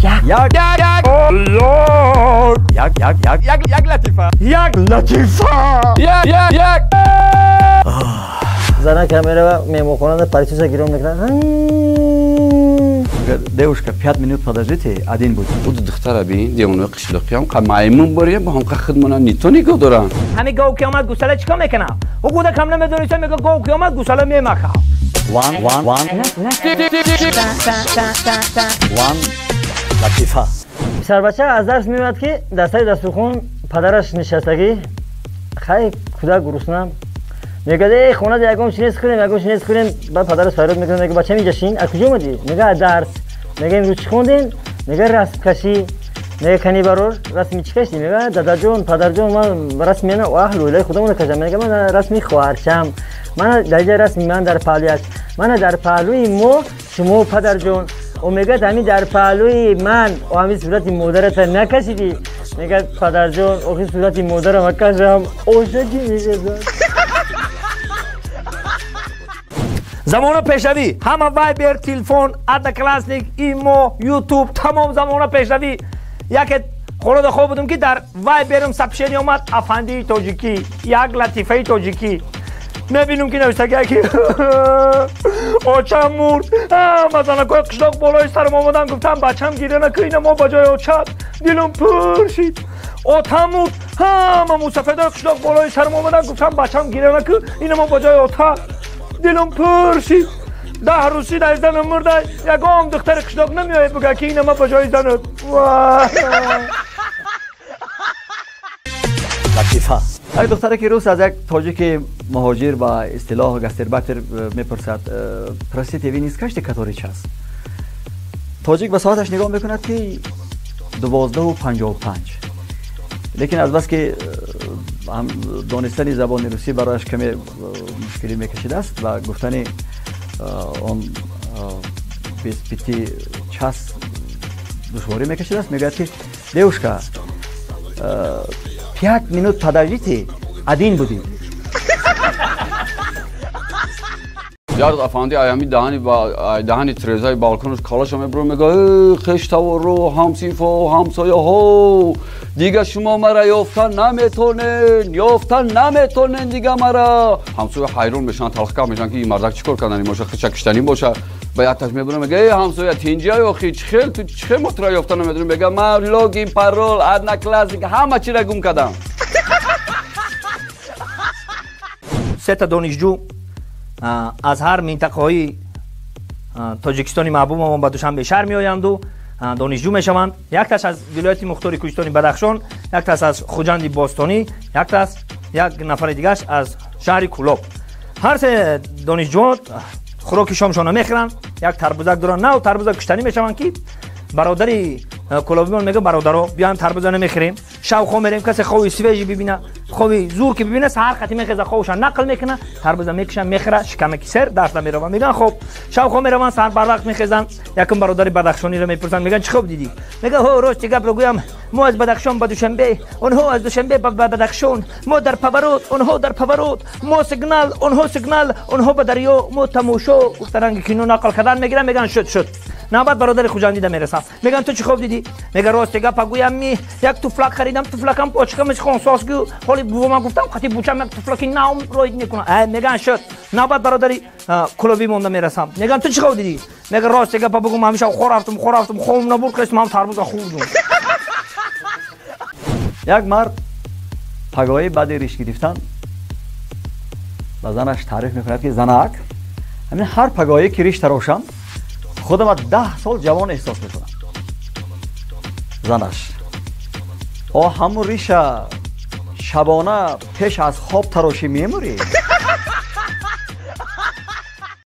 Як як як як як як як латифа як латифа як як як. Зана камера меҳмонхонада паричоша гирон мекунад. Девушка, 5 минут подождите, один будет. Буду духтара бин, девонаи қишлоқиам, қа маймун борем, бо ҳамқа хидмона нито нигоҳ дорам. Ҳамин гов ки омад гусала чикор мекунам? Ӯ гуда кам намедониста, мега гов ки омад гусала мемака. One one one one латифа. Писарбача аз дарс меояд, ки дар сари дастурхон падараш нишастагӣ. Хай, кӯдак гурусна. Мегӯяд: эй, хонада ягон чи нест хӯрем, ягон чи нест хӯрем. Баъд падараш фарёд мекунад, мега: бачам, инҷа шин, аз куҷо омадӣ? Мега: аз дарс. Мега: имрӯз чӣ хондем? Мега: расмкашӣ. Мега: кани барор, расми чӣ кашидӣ? Мега: дадаҷон, падарҷон, ман расми мана аҳлу оилаи худамона кашам. Мега: ман расми хоҳарчам, мана дар инҷа расми ман дар паҳлӯяш, мана дар паҳлӯи мо шумо, падарҷон. Ӯ мегӯяд: ҳамин дар паҳлӯи ман ҳамин сурати модарата накашидӣ? Мегӯяд: падарҷон, охи сурати модарама кашам, ошаки мешавад. Замона пешравӣ, ҳама Вайбер, телефон, Одноклассник, имо, Ютуб, тамом замона пешравӣ. Яке хонада хоб будум, ки дар Вайберам сообщение омад: афандии тоҷикӣ, як латифаи тоҷикӣ. Мебинум, ки навиштагия ки очам мурд, ҳама занакҳои қишлоқ болои сарам омадан, гуфтам: бачам, гиря накӯ, ина мо ба ҷои очат. Дилум пур шид. Отам мурд, ҳама мусафедои қишлоқ болои сарам омадан, гуфтам: бачам, гиря накӯ, ина мо ба ҷои отат. Дилум пур шид. 10 рӯз шид аз занам мурда, ягон духтари қишлоқ намеояд буга ки ина ма ба ҷои занат. Латифа. Як духтаре ки рус аз як тоҷики муҳоҷир, ба истилоҳ гастарбайтер, мепурсад: простите, вы не скажете, который час? Тоҷик ба соаташ нигоҳ мекунад, ки 12:55, лекин азбаски донистани забони русӣ барояш каме мушкилӣ мекашидааст ва гуфтани он без пяти час душворӣ мекашидааст, мегӯяд ки: девушка, 5 минут подождите, один будет. Ярд афанди аями даҳани даҳани трезаи балконаш калаша мебурад, мега: хештаворо, ҳамсинфо, ҳамсояҳо, дига шумо мара ёфта наметонен, ёфта наметонен дига мара. Ҳамсоя ҳайрон мешаванд, талхкаф мешаванд, ки ин мардак чӣ кор кардани боша, хича киштанӣ боша. Ба якташ мебурам, мега: эй ҳамсоя, тинҷа, охи чӣ хел ту чӣ хел мо тура ёфта наметонем? Мега: ман логин, парол, Одноклассник, ҳама чира гум кардам. Сета донишҷӯ аз ҳар минтақаҳои Тоҷикистони маҳбубамон ба Душанбе шаҳр меоянду донишҷӯ мешаванд. Якташ аз вилояти мухтори кӯҳистони Бадахшон, якташ аз Хуҷанди бостонӣ, якташ, як нафари дигараш аз шаҳри Кӯлоб. Ҳар се донишҷӯон хӯроки шомшона мехӯранд, як тарбузак доранд, нав тарбуза куштанӣ мешаванд, ки бародари кӯлобимон мега: бародаро, биёем, тарбуза намехӯрем, шав хоб мерем, касе хоби свежий бибина, хоби зур ки бибина, саҳар қати мехеза, хобша нақл мекуна, тарбуза мекуша, мехӯра, шикамаки сер, дарса мерава. Меган: хоб. Шав хоб мераванд, саҳар барвақт мехезанд, якум бародари бадахшониро мепурсанд, меган: чӣ хоб дидӣ? Мега: ҳо, рости гапро гӯям, мо аз Бадахшон ба Душанбе, онҳо аз Душанбе ба Бадахшон, мо дар поворот, онҳо дар поворот, мо сигнал, онҳо сигнал, онҳо ба дарё, мо тамошо. Гуфта, ранги кино нақл кардан мегирам. Меган: шуд, шуд. Навбат бародари хуҷандида мерасам, меган: ту чӣ хоб дидӣ? Мега: рости гапа гӯям, ми як туфлак харидам, туфлакам почкамаш хонсос гӯ, ҳоли бувама гуфтам, қати бучам як туфлаки нав роид мекунам. Меган: шуд. Навбат бародари кӯлобӣ монда мерасам, меган: ту чӣ хоб дидӣ? Мега: рости гапа бугум, ҳамеша хор рафтум, хор рафтум, хобам набурд, хестум, ҳам тарбуза хӯрдум. Як мард пагоҳӣ баъди риш гирифтан ба занаш таъриф мекунад, ки занак, ҳамин ҳар пагоҳӣ ки риш тарошам, худама 10 сол ҷавон эҳсос мекунам. Занаш: о, ҳамун риша шабона пеш аз хоб тарошӣ, мемурӣ.